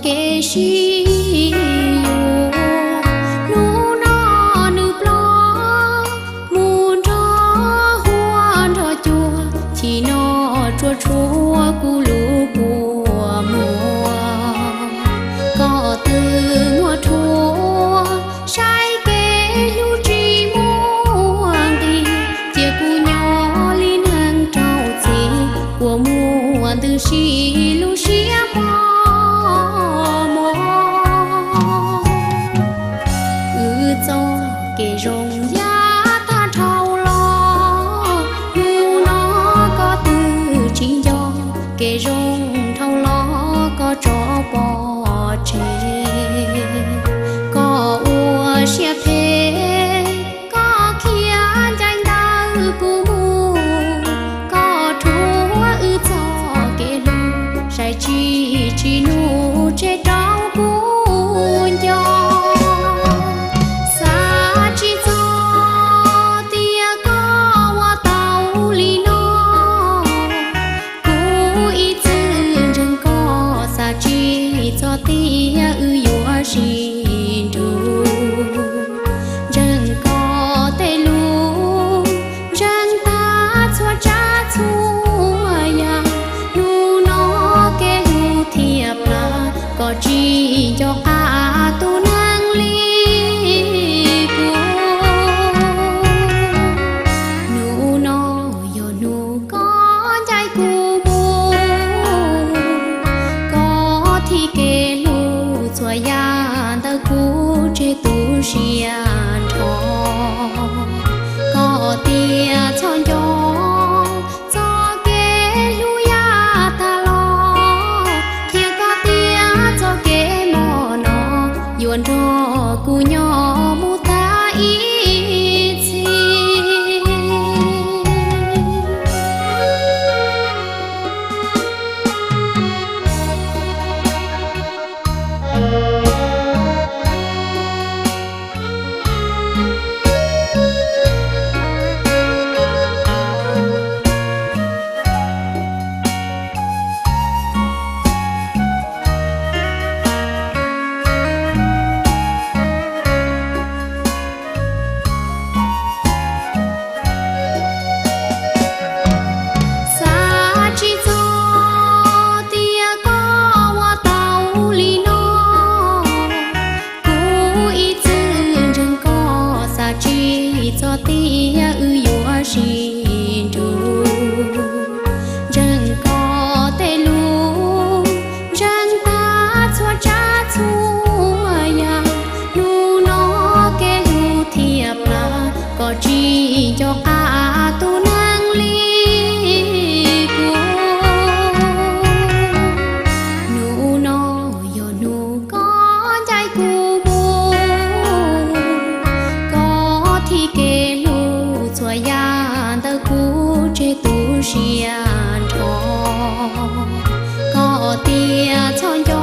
kev sib yuav. Hnub no nws ploj mus nrog huab nrog cua, chim no tsuas tshuav kuv lub kua muag. Koj twb muaj rhuav saib kev hlub tsis muaj nqis, cia kuv nyob li neeg raug txim, kua muag ntws si lub siab mos mos. Wb txoj kev zoo yav tag dhau los, hnub no koj twb tsis nco, kev zoo dhau los koj tso pov tseg. Koj ua siab phem, koj khiav ncaim ntawm kuv mus, koj rhuav wb txoj kev hlub, saib tsis tsim nyog tseg rau kuv nco. Xav tsis txog tias koj ua tau li no, kuv ib txwm ntseeg koj, xav tsis txog tias wb yuav sib nrug. Ntseeg koj tej lus, ntseeg tag txhua tsav txhua yam, hnub no kev hlub thiaj plam, koj tsis nco qab tus neeg li kuv. Hnub no yog hnub koj ncaim kuv mus, koj thim kev hlub txhua yam ntawm kuv tseg tu siab nrho. Koj tias txhob nco txoj kev hlub yav tag los, qhia koj tias txoj kev mos no yuav nrog kuv nyob mus tag ib txhis. Xav tsis txog tias koj ua tau li no, kuv ib txwm ntseeg koj, xav tsis txog tias wb yuav sib nrug. Ntseeg koj tej lus, ntseeg tag txhua tsav txhua yam, hnub no kev hlub thiaj plam, koj tsis nco qab tus neeg li kuv. Hnub no yog hnub koj ncaim kuv mus, koj thim kev hlub txhua yam ntawm kuv tseg tu siab nrho. Koj tias txhob nco